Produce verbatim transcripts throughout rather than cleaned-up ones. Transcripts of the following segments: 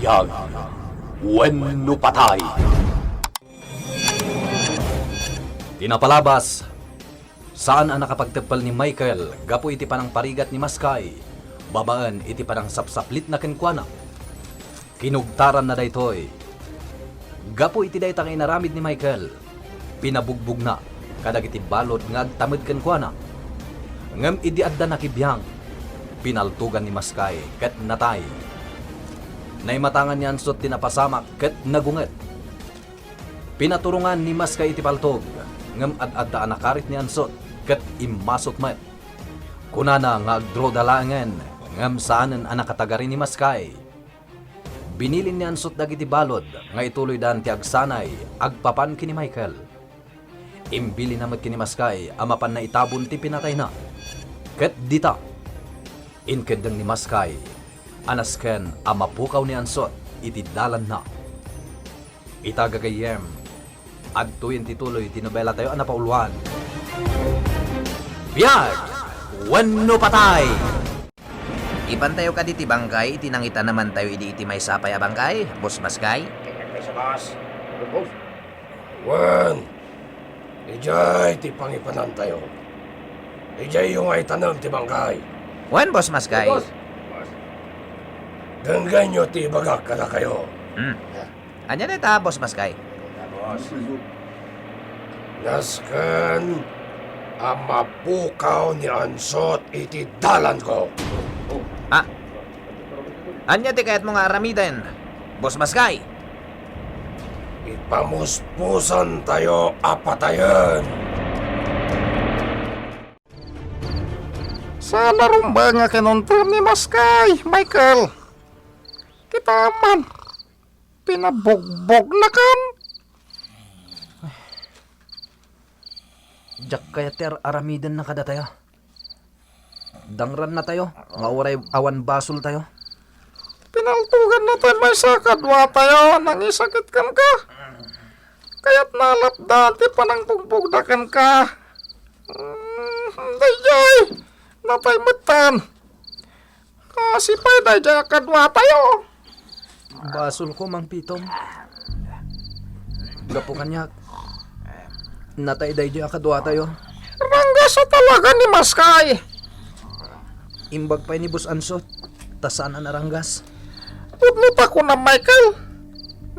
Biag wenno patay. Ti napalabas, saan a nakapagteppel ni Michael gapu iti panangparigat ni Maskay babaen iti panangsapsaplitna kenkuana. Kinugtaranna daytoy. Gapu iti dayta nga inaramid ni Michael, pinabugbogna kadagiti balud nga agtamed kenkuana. Ngem idi adda nakibiang, pinaltogan ni Maskay ket natay. Naimatangan ni Ansot ti napasamak ket nagunget. Pinaturongan ni Maskay iti paltog, ngem ad-adda a nakarit ni Ansot ket immasok met. Kunana nga agdruda laengen, ngem saanen a nakatagari ni Maskay. Binilin ni Ansot dagiti balud nga ituloydan ti agsanay agpapan ken ni Michael. Imbilinna met ken ni Maskay a mapanna itabon ti pinatayna. Ket dita, inkeddeng ni Maskay a nasken a mapukaw ni Ansot iti dalanna. Ita gagayyem, adtoyen ti tuloy ti nobelatayo a napauluan. Biag wenno patay! Ipantayo kadi ti bangkay iti nangitanamantayo idi iti maysa pay a bangkay, Boss Maskay? Wen, Boss. Wen, idiay ti pangipanantayo. Idiayyo nga itanem ti bangkay. Wen, Boss Maskay. Boss. Denggenyo ti ibagak kadakayo. Hmm. Ania dayta, Boss Maskay? Nasken a mapukaw ni Ansot iti dalanko. Ah? Ania ti kayatmo nga aramiden, Boss Maskay? Ipamuspusantayo a patayen. Saan a rumbeng nga kinunter ni Maskay, Michael. Kita man, pinabugbognakan. Diak kayat ti ar-aramidenna kadatayo. Dangrannatayo nga uray awan basoltayo. Pinaltogannatayo maysa kaduatayo, nangisakit kenka. Kayatna a lapdan ti panangbugbogda kenka. Mm, daydiay, natay metten. Kasi pay daydiay a kaduatayo. Basolko, Mang Pitong. Gapu kaniak, natay daydiay a kaduatayo. Ranggas a talaga ni Maskay. Imbag pay ni Boss Ansot, ta saan a naranggas. Pudno ta kuna, Michael.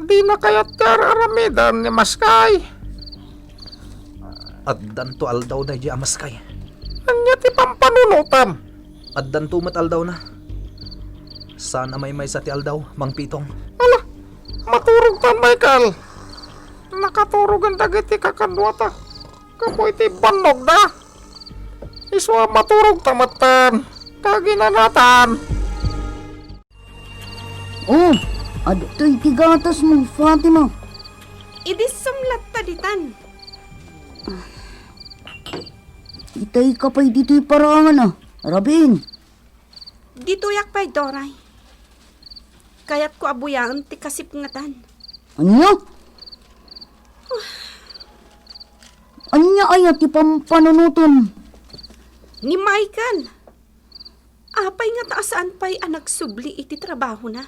Dina kayat ti ar-aramiden ni Maskay. Addanto aldaw daydiay a Maskay. Ania ti pampanunotem? Addanto met aldawna. Saan a maymaysa ti aldaw, Mang Pitong. Ala, maturogtan, Michael. Nakaturogen dagiti kakaduata gapu iti bannogda. Isu a maturogta metten ta aginanatan. Oh, adtoy ti gatasmo, Fatima. Idi sumlatta ditan. Itay ka pay ditoy parangan, a, Rabin. Ditoyak pay, Doray. Kayatko a buyaen ti kasipngetan. Ania? Ania aya ti pampanunotem? Ni Michael. Apay ngata a saan pay a nagsubli iti trabahona?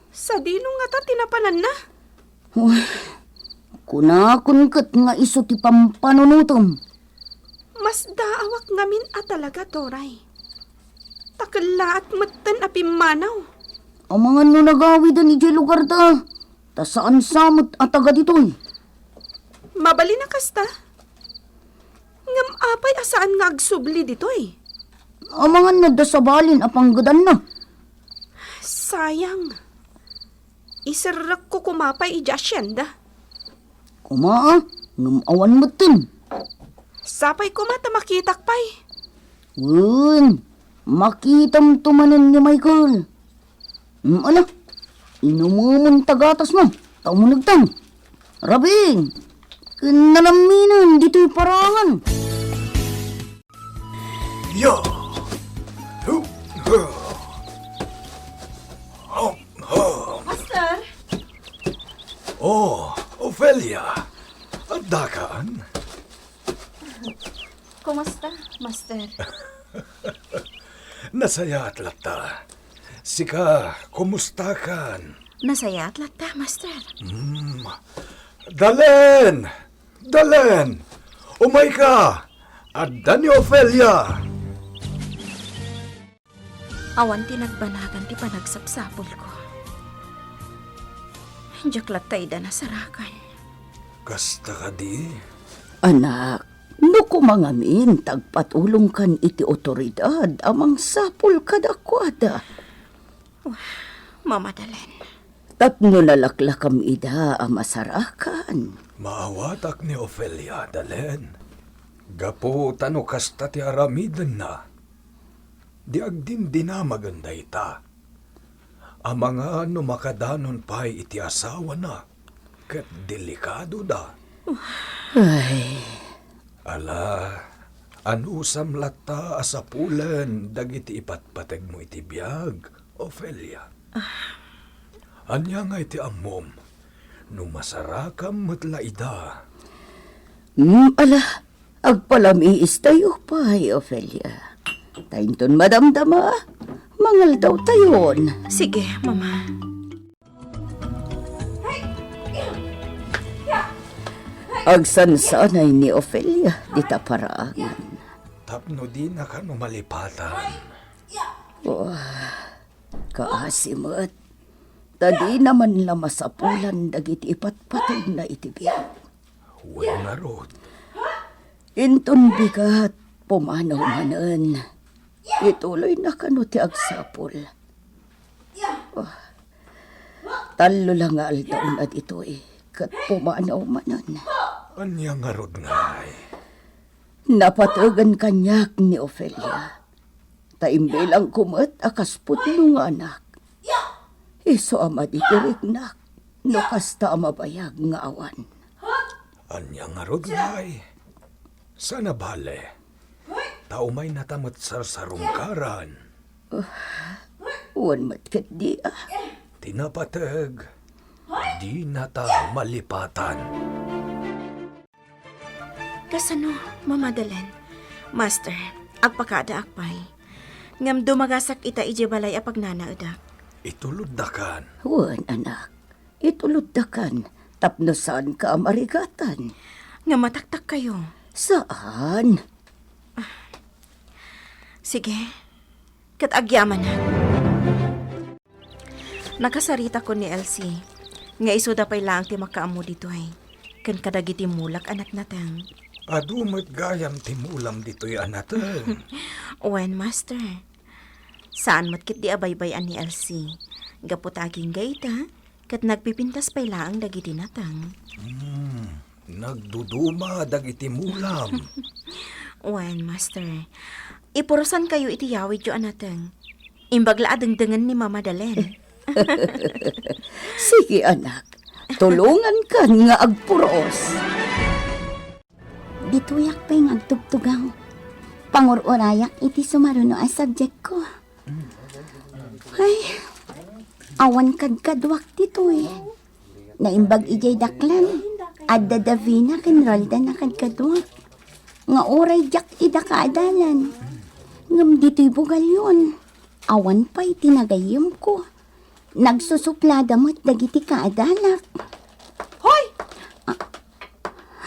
Sadino ngata ti napananna? Uy, kunakon ket nga isu ti pampanunotem. Masdaawak ngamin a talaga, Doray. Ta kellaat metten a pimmanaw. Amangan no nagawiden idiay lugarda, ta saan sa met a taga ditoy. Mabalin a kasta? Ngem apay a saan nga agsubli ditoy? Amangan no adda sabalin a panggedanna. Sayang. Iserrekko koma pay idiay asienda. Koma, a, ngem awan metten. Sapay koma ta makitak pay. Wen, makitamto manen ni Michael. Mm, ala, inumemon ta gatasmo, ta umunegtan. Rabin, ken nalaminen ditoy parangan. Ya! Hu! Ha! Hop! Ha! Master! Oh, Ofelia! Addakan? Kumusta, Master? Nasayaat latta. Sika, kumustakan? Nasayaat latta, Master. Hmm. Dalen! Dalen! Umayka! Adda ni Ofelia! Awan ti nagbanagan ti panagsapsapulko. Diak latta ida nasarakan. Kasta kadi? Anak, no koma ngamin ta agpatulongkan iti otoridad a mangsapul kadakuada. Mama Dalen. Tapno nalaklakam ida a masarakan. Maawatak ni Ofelia, Dalen. Gapu ta no kasta ti aramidenna, di agdindinamagen dayta. Amangan no makadanon pay iti asawana, ket delikadoda. Ay. Ala, anusam latta a sapulen dagiti ipatpategmo iti biag, Ofelia. Ania ngay ti ammom no masarakam met la ida? Hmm, ala, agpalamiistayo pay, Ofelia. Ta inton madamdama, mangaldaw tayon. Sige, Mama. Agsansanay ni Ofelia dita paraangan. Tapno dina kano malipatan. Oh, kaasi met. Ta dina man la masapulan dagiti ipatpategna iti biag. Wen ngarud. Inton bigat, pumanaw manen. Ituloyna kano ti agsapul. Oh, tallo la nga aldawna ditoy, ket pumanaw manen. Ania ngarud ngay? Napategen kaniak ni Ofelia. Ta imbilangko met a kas pudno nga anak. Isu a madi ti riknak no kasta a mabayag nga awan. Ania ngarud ngay? Saan a bale. Ta umaynata met sarsarungkaran. Wen met ketdi a. Ti napateg, dinata malipatan. Kasano, Mama Dalen? Master, agpakadaak pay. Ngem dumagasak ita idiay balay a pagnanaedak. Ituloddakan. Wen, anak. Ituloddakan. Tapno saanka a marigatan. Nga mataktakkayo. Saan? Sige. Ket agyamanak. Nakasaritakon ni Elsie nga isuda pay laeng ti makaammo ditoy ken kadagiti mulak a natnateng. Adu met gayam ti mulam ditoy a nateng. Wen, Master. Saan met ketdi a baybay-an ni Elsie. Gapu ta agingga ita, ket nagpipintas pay laeng dagiti nateng. Hmm, nagduduma dagiti mulam. Wen, Master. Ipurosankayo iti yawidyo a nateng. Imbag la a dengdengen ni Mama Dalen. Sige, anak. Tulongankan nga agpuros. Ditoyak pay nga agtugtugaw. Pangur-urayak iti sumaruno a subjectko. Ay, awan kadkaduak ditoy. Naimbag idiay daklan, adda Davina ken Roldan a kadkaduak. Nga uray diak ida kaadalan. Ngem ditoy bugalyon, awan pay ti nagayyemko. Nagsusuplada met dagiti kaadanak. Hoy! Ah,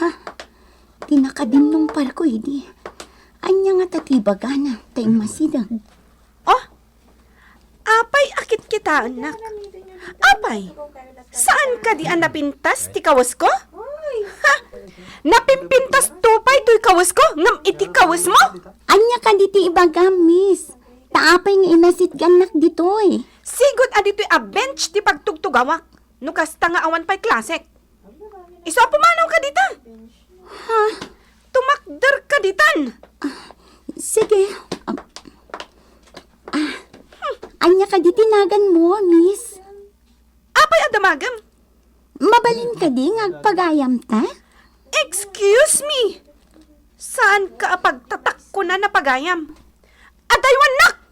ha? Ti nakadinnungparko idi. Ania ngata ti ibagana ta immasideg? Oh, apay a kitkitaennak? Apay, saan kadi a napintas ti kawesko? Ha? Napimpintasto pay toy kawesko ngem iti kawesmo? Ania kadi ti ibagam, miss? Ta apay nga inasitgannak ditoy? Sigud a ditoy a bench ti pagtugtugawak no kasta nga awan pay klasek. Isu a pumanawka dita. Ha? Tumakderka ditan. Ah, sige. Ah, ah, ania kadi ti naganmo, miss? Apay a damagem? Mabalin kadi nga agpagayamta? Excuse me! Saanka a pagtatakkunan a pagayam? Adaywannak!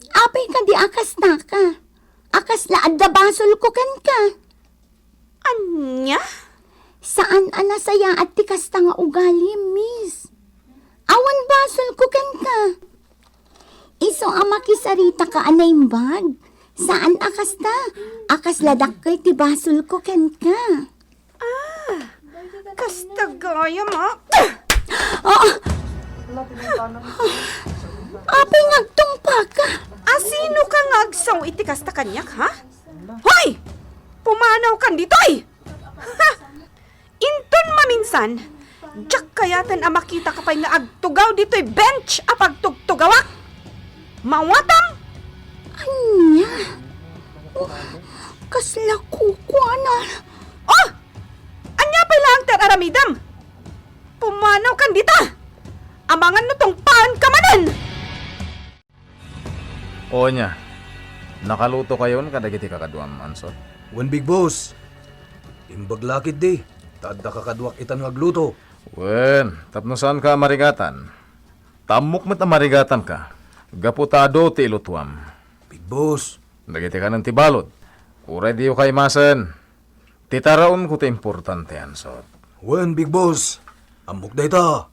Apay kadi a kastaka? A kasla adda basolko kenka? Ania? Saan a nasayaat ti kasta nga ugali, miss. Awan basolko kenka. Isu a makisaritaka a naimbag. Saan a kasta. A kasla dakkel ti basolko kenka. Ah, kasta gayam, ah. Ah! Apay nga agtungpaka? A sinoka nga agsaw iti kasta kaniak, ha? Hoy! Pumanawkan ditoy! Ha! Inton maminsan, diak kayaten a makitaka pay nga agtugaw ditoy bench a pagtugtugawak. Mawatam? Ania? Oh, kasla kukuana. Oh! Ania pay laeng ti ar-aramidem? Pumanawkan dita! Amangan no tungpaenka manen! O ania, nakalutokayon kadagiti kakaduam, Ansot? Wen, Big Boss. Imbag la ketdi, ta adda kakaduak itan nga agluto. Wen, tapno saanka a marigatan. Ta ammok met a marigatanka, gapu ta adu ti ilutoam. Big Boss. Dagiti kanen ti balud, uray diyo kaimasen. Titaraonko ti importante, Ansot. Wen, Big Boss. Ammok dayta.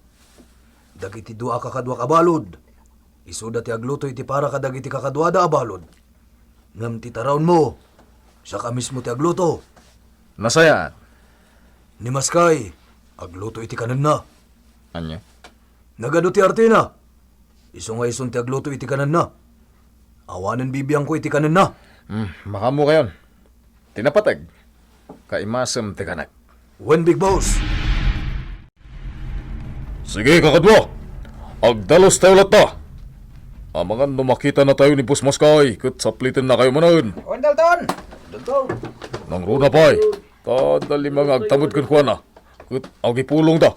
Dagiti dua a kakaduak a balud, isuda ti agluto iti para kadagiti kakaduada a balud. Ngem ti taraonmo, siak a mismo ti agluto. Nasayaat. Ni Maskay, agluto iti kanenna. Ania? Nagadu ti artina. Isu nga isun ti agluto iti kanenna. Awanen bibiangko iti kanenna. Hmm, makaammokayon. Ti napateg, kaimasem ti kanek. Wen, Big Boss. Sige, kakadua. Agdalustayo latta. Amangan no makitanatayo ni Boss Maskay, ket saplitennakayo manen. Wen, Dalton! Dalton! Nangruna pay, ta adda lima nga agtammed kenkuana, ket agipulongda.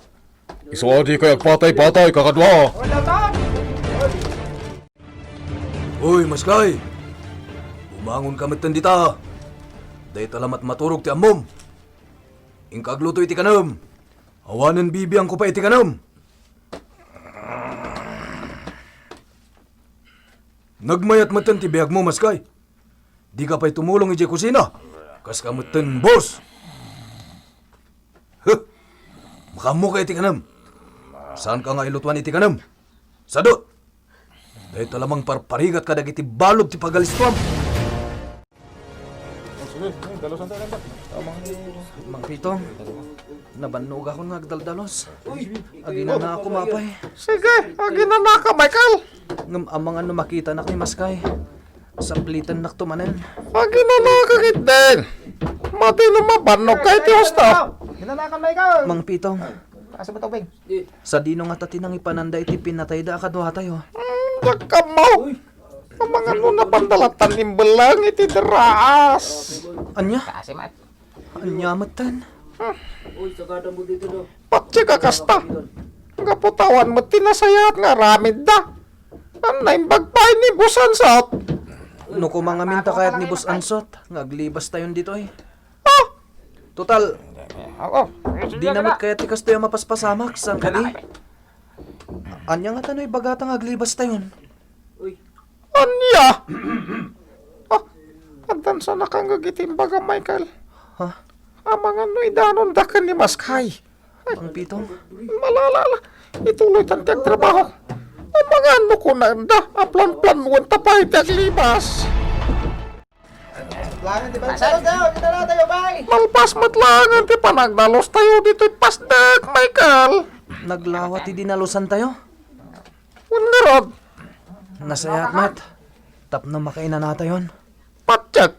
Isu a dikay agpatay-patay, kakadua. Wen, Dalton! Uy, Maskay! Bumangonka metten dita. Dayta la met maturog ti ammom. Inka agluto iti kanem. Awanen bibiangko pay iti kanem. Nagmayat metten ti biagmo, Maskay. Dika pay tumulong idiay kusina. Kaska metten, boss. Huh! Makaammoka iti kanem. Saanka nga ilutuan iti kanem. Sadut! Dayta la mangparparigat kadagiti balud ti pagalistuam. Mang Pitong, nabannogakon nga agdaldalos. Aginanaak koma pay. Sige, aginanaka, Michael. Ngem amangan no makitanak ni Maskay, saplitennakto manen. Aginanaka ketdin. Madi no mabannog ka iti husto. Aginanaka, Michael. Mang Pitong. Asa ba tubig? Sadino ngata ti nangipananda iti pinatayda a kaduatayo? Hmm, diak ammo. Amangan no napanda lattan imbeleng iti deraas. Ania? Ania metten? Uy, sagada mo dito, no? Patsi ka kasta. Gapu ta awan met ti nasayaat nga aramidda. Naimbag pay ni Boss Ansot. No koma ngamin ta kayat ni Boss Ansot nga aglibas tayon ditoy. Ah! Total, dina met kayat ti kastoy a mapaspasamak, saan kadi? Ania ngata no ibagata nga aglibas tayon? Ania? Ah, addan sana kangngeg iti imbaga, Michael. Ha? Amangan no idanonda ken ni Maskay. Mang Pitong. Malala la. Ituloytan ti agtrabaho. Amangan no kunanda a plan-planuenta pay ti aglibas. Langan ti bansa tayo, kita na tayo, bay. Malpas met langan ti panagdalos tayo ditoy pasdek, Michael. Naglawa ti dinalusan tayo? Wen ngarud. Nasayaat met. Tapno makainanatayon. Patsyek.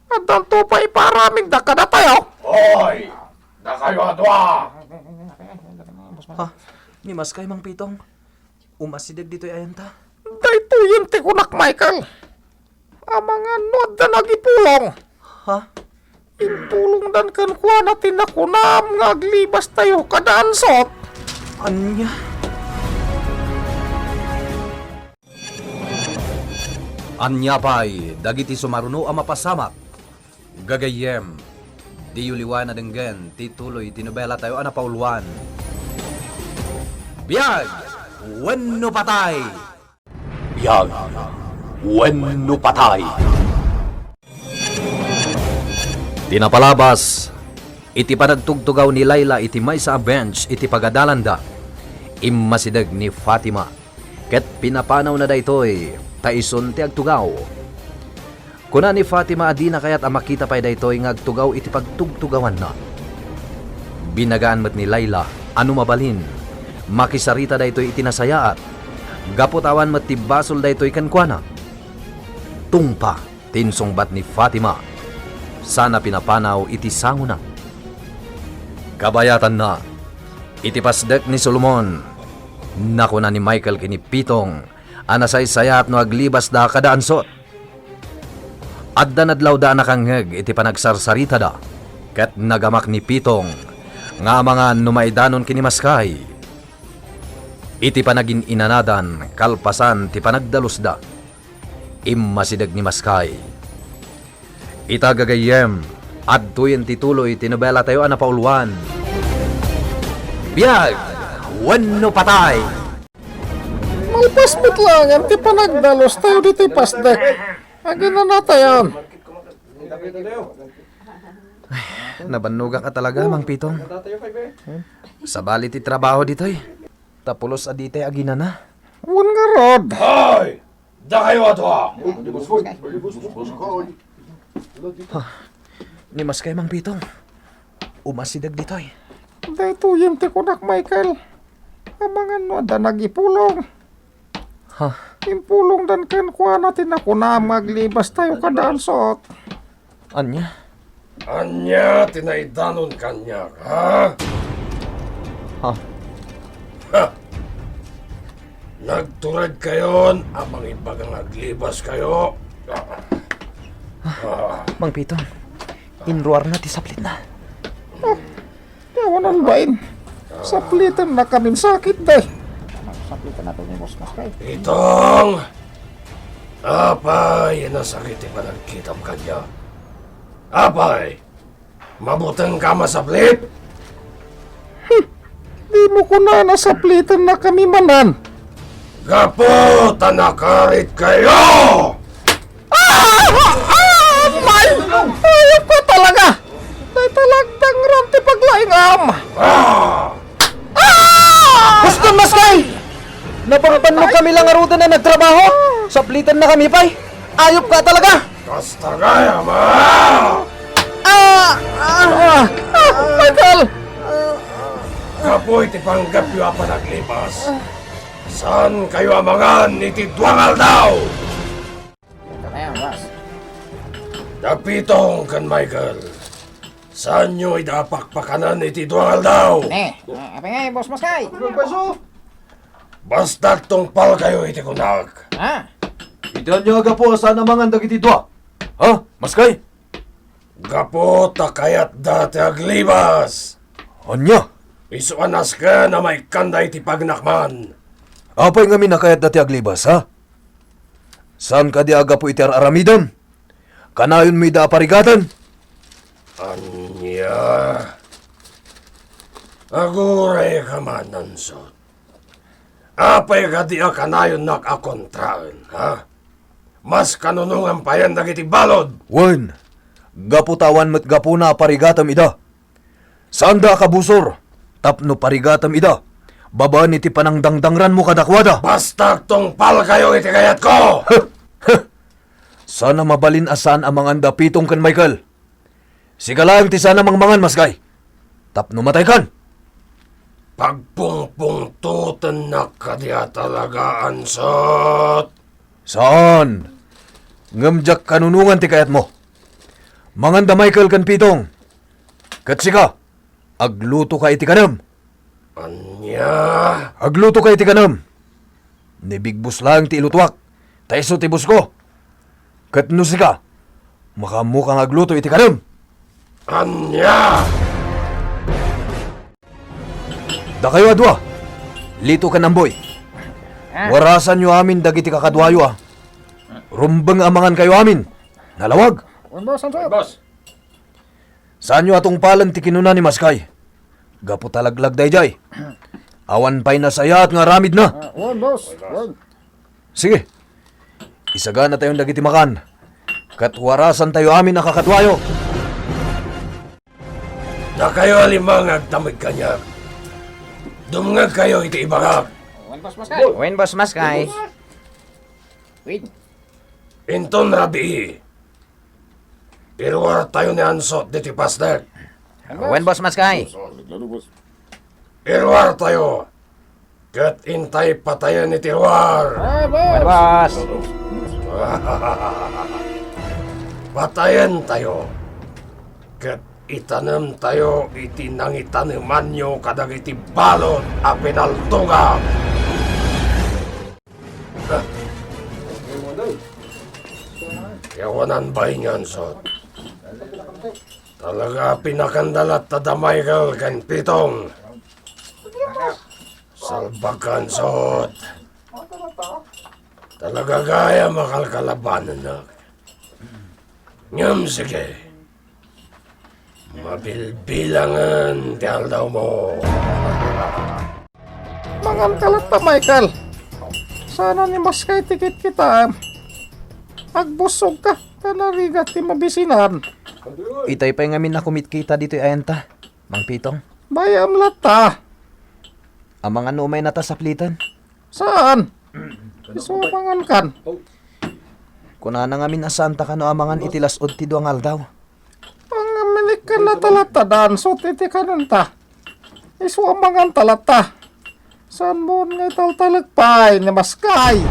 Addanto pay iparamidda kadatayo. Hoy! Dakayo a dua! Ha? Ni Maskay, Mang Pitong. Umasideg ditoy ayanta. Daytoyen ti kunak, Michael. Amangan no adda nagipulong. Ha? Impulongdan kenkuana ti nakunam nga aglibas tayo kada ansot. Ania? Ania pay dagiti sumaruno a mapasamak? Gagayyem, diyo liwan a denggen ti tuloy ti nobela tayo a napauluan. Biag wenno patay! Biag wenno patay! Ti napalabas, iti panagtugtugaw ni Laila iti maysa a bench iti pagadalanda, immasideg ni Fatima. ket pinapanawna daytoy ta isun ti agtugaw. Kuna ni Fatima a dina kayat a makita pay daytoy nga agtugaw iti pagtugtugawanna. Binagaan met ni Laila a no mabalin, makisarita daytoy iti nasayaat, gapu ta awan met ti basol daytoy kenkuana. Tungpa ti insungbat ni Fatima, sana pinapanaw iti sangona. Kabayatanna, iti pasdek ni Solomon, nakuna ni Michael ken ni Pitong a nasaysayaat no aglibasda kada ansot. Adda nadlawda a nakangngeg iti panagsarsaritada, ket nagamak ni Pitong nga amangan no maidanon ken ni Maskay. Iti panagin-inanadan kalpasan ti panagdalusda, immasideg ni Maskay. Ita gagayyem, adtoyen ti tuloy ti nobelatayo a napauluan, Biag wenno Patay. Malpas met laeng ti panagdalustayo ditoy pasdek. Aginanatayon. Nabannogak a talaga, Mang Pitong. Sabali ti trabaho ditoy. Ta pulos a ditay aginana. Wen ngarud. Hoy! Dakayo a dua! Ha, ni Maskay, Mang Pitong. Umasideg ditoy. Daytoyen ti kunak, Michael. Amangan no adda nagipulong. Ha? Impulongdan kenkuana ti nakunam nga aglibastayo kada ansot. Ania? Ania ti naidanon kaniak, ha? Ha? Ha! Nagturedkayon a mangibaga nga aglibaskayo. Ah. Mang Pitong, inruarna ti saplitna. Ah. Ti awanan bain. Saplitennakamin sakit, day. Saplitennakamin, Boss Maskay. Pitong! Apay, nasakit ti panagkitam kaniak? Apay, mabutengka a masaplit? Hmm, dimo kunana saplitennakami manen. Gapu ta nakaritkayo! Ah! Ah! May! Ayop ka talaga! Dayta lagdangram ti paglaingam! Ah! Ah! Boston, Maskay! Napangpanno kami la ngaruden a nagtrabaho! Saplitennakami pay! Ayop ka talaga! Kasta gayam, ah! Ah! Ah! Ah! Michael! Gapu iti panggepyo a panaglibas, saankayo a mangan iti dua nga aldaw! Ayan, boss. Da Pitong ken Michael, saanyo ida a pakpakanen iti dua nga aldaw? Eh, ah, apay ngay, Boss Maskay? Bastak tungpalkayo iti kunak. Ha? Iti ania a gapu a saan a mangan dagiti dua? Ha, Maskay? Gapu ta kayatda ti aglibas. Ania? Isu a nasken a maikkanda iti pagnakman. Apay ngamin a kayatda ti aglibas, ha? Saan kadi a gapu iti ar-aramidem? Kanayonmo ida a parigaten? Ania? Agurayka man, ansot. Apay kadi a kanayonnak a kontraen, ha? Mas kanunongan payen dagiti balud. Wen, gapu ta awan met gapuna a parigatem ida. Saanda a kabusor tapno parigatem ida babaen iti panangdangdangranmo kadakuada. Basta agtungpalkayo iti kayatko! Huh! Huh! Saan a mabalin a saan a mangan da Pitong ken Michael. Sika laeng ti saan a mangmangan, Maskay, tapno mataykan. Pagpungpungtotennak kadi a talaga, ansot? Saan. Ngem diak kanunongan ti kayatmo. Mangan da Michael ken Pitong. Ket sika, aglutoka iti kanem. Ania? Aglutoka iti kanem. Ni bigbos laeng ti ilutoak, ta isu ti bosko. Ket no sika, makaammoka nga agluto iti kanem. Ania? Dakayo a dua, Lito ken Amboy. Ah. Warasanyo amin dagiti kakaduayo a rumbeng a mangankayo amin. Nalawag. Wen, boss, ansot? Wen, boss. Saanyo a tungpalen ti kinuna ni Maskay. Gapu ta laglag daydiay. Awan pay nasayaat nga aramidna. Ah, wen, boss. Wen. Sige. Isaganatayon dagiti makan. Ket warasantayo amin a kakaduayo. Dakayo a lima nga agtameg kaniak. Dumngegkayo iti ibagak. Wen, Boss Maskay. Wen, Boss Maskay. Wen. Inton rabii, iruartayo ni Ansot ditoy pasnek. Wen, Boss Maskay. Iruartayo, ket intay patayen iti ruar. Wen, Boss. Patayentayo, ket itanemtayo iti nangitanemanyo kadagiti balud a pinaltugan. Ti awanan bain nga Ansot. Talaga a pinakanda latta da Michael ken Pitong. Salbag ka, Ansot. Talaga gayam a kalkalabanenak. Ngem sige, mabilbilangen ti aldawmo. Manganka latta, Michael. Sana ni Maskay ti kitkitaem. Agbussogka, ta narigat ti mabisinan. Itay pay ngamin a kumitkita ditoy ayanta, Mang Pitong. Bay-am latta. Amangan no umayna ta sapliten. Saan? Isu a mangankan. Kunana ngamin a saanta kano a mangan iti las-ud ti dua nga aldaw. Pangaminikkan na talatta da Ansot iti kanenta. Isu a manganta latta. Saanmon nga italtalek pay ni Maskay?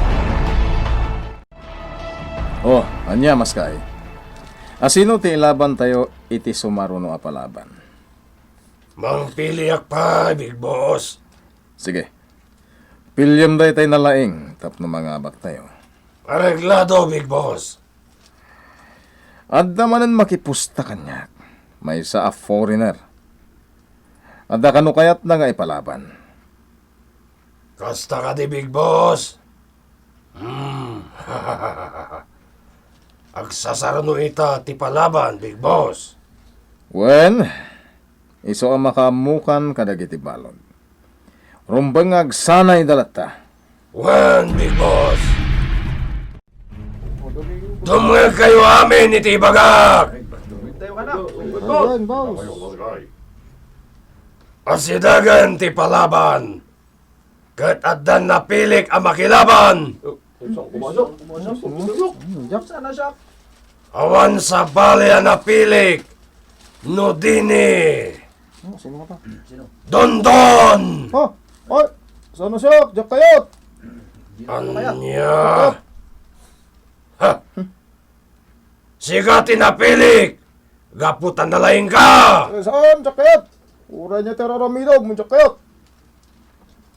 Oh, ania, Maskay? Asino ti ilabantayo iti sumaruno a palaban? Mangpiliak pay, Big Boss. Sige. Piliem daytay nalaing tapno mangabaktayo. Areglado, Big Boss. Adda manen makipusta kaniak, maysa a foreigner. Adda kano kayatna nga ipalaban? Kasta kadi, Big Boss? Hmm. Agsasaruno ita ti palaban, Big Boss. Wen, isu a makaammokan kadagiti balud. Rumbeng nga agsanayda latta. Wen, Big Boss. Dumngegkayo amin iti ibagak. Ayan, boss. Asidagen ti palaban, ket addan napilik a makilaban. Hmm, Jack. Awan sabali a napilik no dini. Oh, sino ka pa? Dondon! Oh, oy! Saan na siya? Diyak kayat! Ania? Ha? Sika ti napilik! Gapu ta nalaing ka! Eh, saan? Diyak kayat! Uray niya ti raramidog mo, Diyak kayat!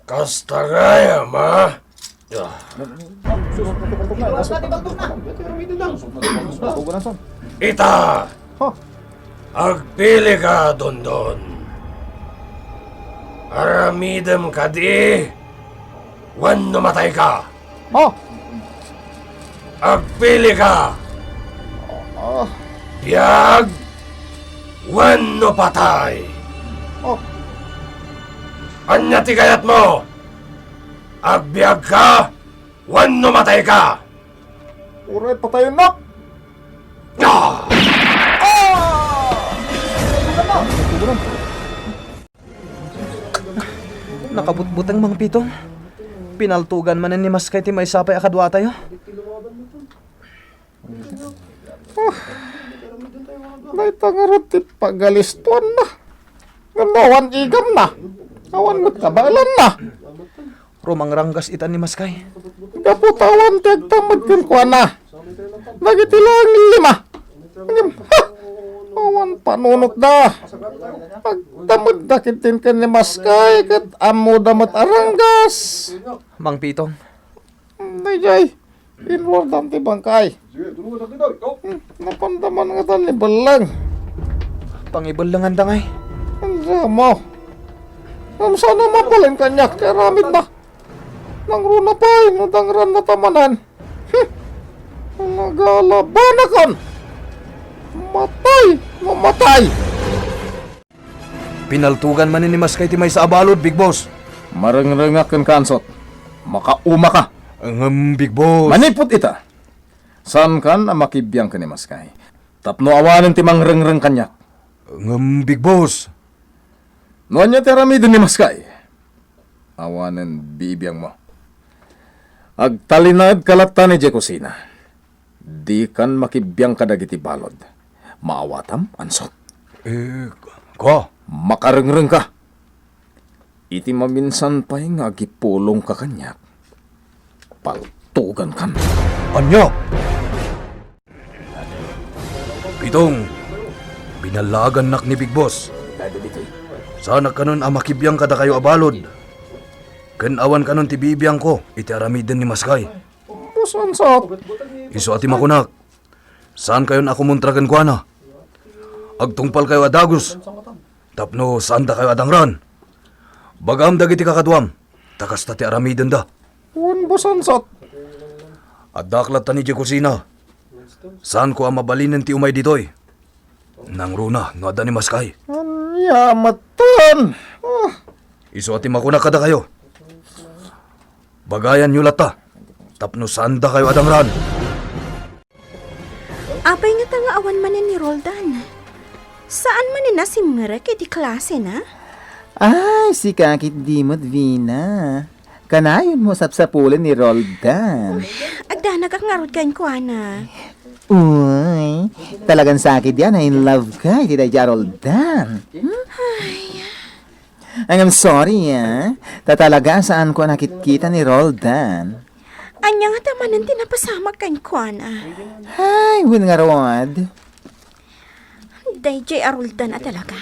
Kasta gayam, a? Ah. Ita! Huh? Agpili ka, Dondon. Aramidem kadi wenno matay ka. Oh! Agpili ka. Oh. Biag wenno patay. Oh. Ania ti kayatmo? Agbiag ka wenno matay ka? Uray patayennak! Ah! Ah! Nakabutbuteng, Mang Pitong. Pinaltugan manen ni Maskay ti maysa pay a kaduatayo. Ah, dayta ngarud ti pagalistuanna. Ngem no awan igamna, awan met kabaelanna. Rumangranggas ita ni Maskay. Gapu ta awan ti agtammed kenkuana. Dagiti laeng lima. Ngem, ha! Awan panunotda. Agtamedda ketdin ken ni Maskay ket ammoda met a ranggas. Mang Pitong. Daydiay. Inruardan ti bangkay. Hmm, napanda man ngata ni Belleng. Pangibellenganda ngay. Anda mo? Ngem saan a mabalin kaniak ti aramidna? Nangruna pay no dangranna ta manen. Hmm. Nagalabanakon. Matay! Mamatay! Pinaltugan manen ni Maskay ti maysa a balud, Big Boss. Marengrengak kenka, Ansot. Makauma ka. Ngem, Big Boss. Manipud ita, saankan a makibiang ken ni Maskay tapno awanen ti mangrengreng kaniak. Ngem, Big Boss. No ania ti aramiden ni Maskay? Awanen bibiangmo. Agtalinaedka latta idiay kusina. Dikan makibiang kadagiti balud. Maawatam, Ansot? Eh, kua? Makarengrengka. Iti maminsan pay nga agipulongka kaniak, paltugankan. Ania? Pitong, binallaagannak ni Big Boss. Saanak kanon a makibiang kadakayo a balud. Ken awan kanon ti bibiangko iti aramiden ni Maskay. Boss Ansot. Isu a ti makunak, saankayon a kumontra kenkuana. Agtungpalkayo a dagus tapno saandakayo a dangran. Bagaam dagiti kakaduam, ta kasta ti aramidenda. Wen, Boss Ansot. Addaak latta idiay kusina. Saanko a mabalinen ti umay ditoy. Nangruna no adda ni Maskay. Ania metten? Ah. Isu a ti makunak kadakayo. Bagayanyo latta tapno saandakayo a dangran. Apay ngata nga awan manen ni Roldan? Saan manen a simngerek iti klasena? Ay, sika ketdi met, Vina. Kanayonmo sapsapulen ni Roldan. Agdanagak ngarud kenkuana. Uy, talagan sa ketdi a na-in love ka iti daydiay a Roldan. Hmm? Ay. Ngem sorry, ah. Ta talaga saanko a nakitkita ni Roldan. Ania ngata manen ti napasamak kenkuana? Ay, wen ngarud. Daydiay a Roldan a talaga.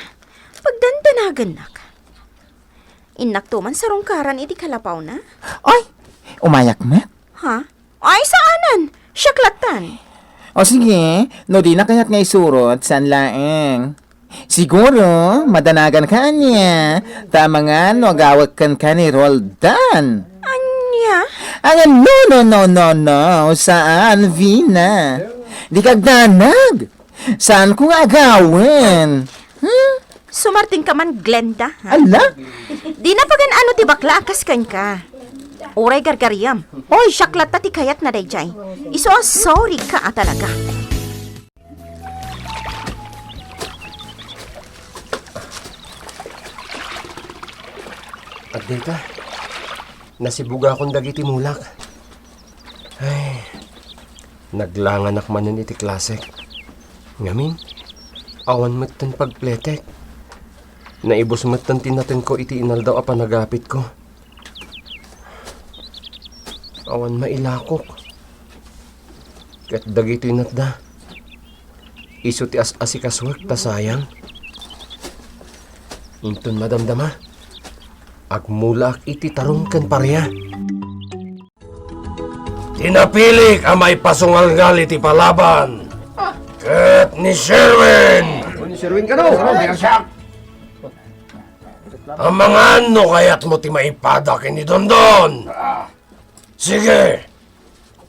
Pagdandanagannak. Innakto man sarungkaran iti kalapawna. Ay, umayak met. Ha? Ay, saanen. Siak lattan. O sige, no dina kayat nga isurot, saan laeng? Siguro, madanaganka ania, ta amangan no agawek kenka ni Roldan. Ania? Ania, no, no, no, no, no, saan, Vina? Dika agdanag. Saanko nga agawen. Hmm? Sumartingka man, Glenda, ha? Ala? Dina pagan-ano ti bakla a kas kenka. Uray gargariam. Oy, siak latta ti kayatna daydiay. Isu a sorry ka a talaga. Agdayta, nasibugakon dagiti mulak. Ay, naglanganak manen iti klasek. Ngamin, awan metten pagpletek. Naibus metten ti natengko iti inaldaw a panagapitko. Awan mailakok. Ket dagitoy natda, isu ti as-asikasuek ta sayang. Inton madamdama, agmulaak iti tarum ken paria. Ti napilik a maipasungalngal iti palaban ket ni Sherwin. Ni Sherwin kano? Amangan no kayatmo ti maipada ken ni Dondon. Sige,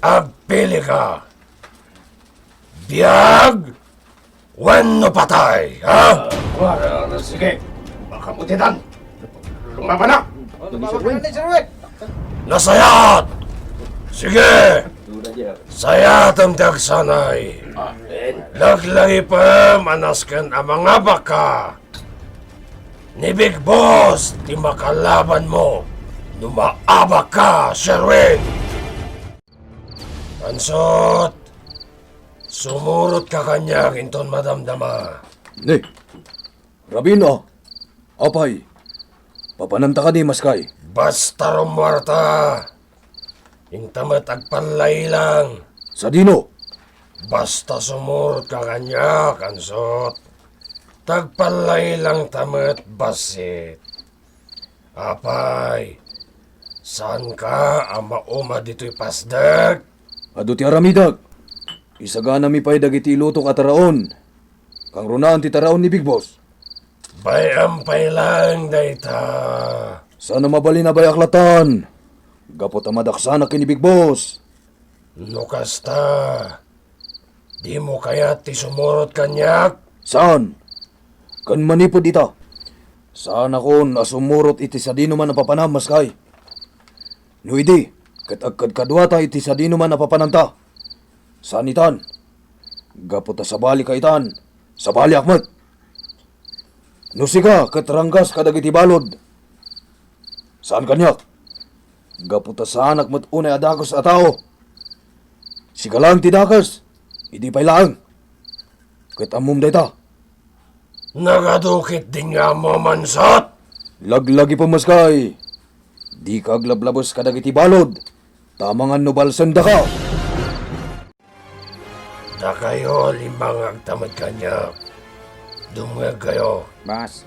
agpili ka. Biag wenno patay, ha? Ah, sige. Makabutitan. Lumabana. Nasayaat! Sige! Sayatem ti agsanay. Laglagipem a nasken a mangabakka. Ni Big Boss ti makalabanmo no maabakka, Sherwin! Ansot, sumurotka kaniak inton madamdama. Ni, Rabin a, apay, papananta kadi, Maskay? Basta rummuarta, inta met agpallailang. Sadino? Basta sumurotka kaniak, Ansot. Tagpallailangta met bassit. Apay, saanka a mauma ditoy pasdek? Adu ti aramidek. Isaganami pay dagiti ilutok a taraon. Kangrunaan ti taraon ni Big Boss. Bay-am pay laeng dayta. Saan a mabalin a bay-ak lattan. Gapu ta madaksanak ken ni Big Boss. No kasta, dimo kayat ti sumurot kaniak? Saan? Ken manipud ita, saanakon a sumurot iti sadinoman a papanam, Maskay. No idi, ket agkadkaduata iti sadinoman a papananta. Saan itan? Gapu ta sabalika itan, sabaliak met. No sika ket ranggas kadagiti balud, Saan kaniak? Gapu ta saanak met unay a dakes a tao. Sika laeng ti dakes. Idi pay laeng. Ket ammom dayta. Nagadu ketdin nga ammom, Ansot? Laglagipem, Maskay. Dika aglablabes kadagiti balud, ta amangan no balsendaka. Dakayo a lima nga agtammed kaniak, dumngegkayo. Boss.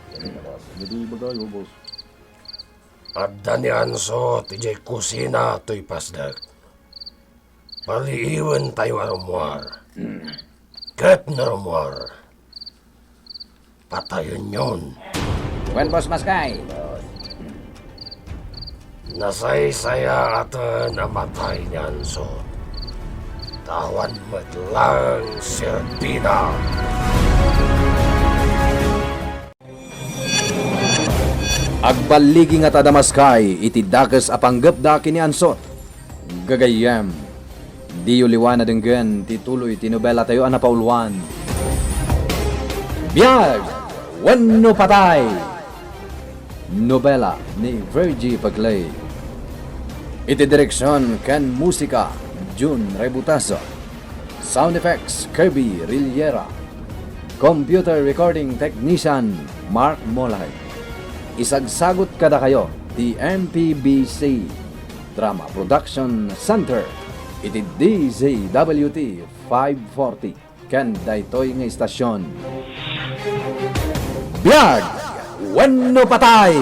Hindi ba kayo, boss? Adda ni Ansot idiay kusina toy pasdek. Paliiwentayo a rummuar. Hmm. Ket no rummuar, patayenyon. Wen, Boss Maskay. Nasaysayaaten a matay ni Ansot. Ta awan met laeng serbina. Agballigi ngata da Maskay iti dakes a panggepda ken ni Ansot. Gagayyem, diyo liwan a denggen ti tuloy ti nobelatayo a napauluan, Biag wenno Patay! Nobela ni Virgie Paclay. Iti direksion ken musika, Jun Rebutazo. Sound effects, Kirby Rillera. Computer recording technician, Mark Molay. Isagsagut kadakayo ti M P B C Drama Production Center iti D Z W T five forty ken daytoy nga istasion. Biag wenno patay!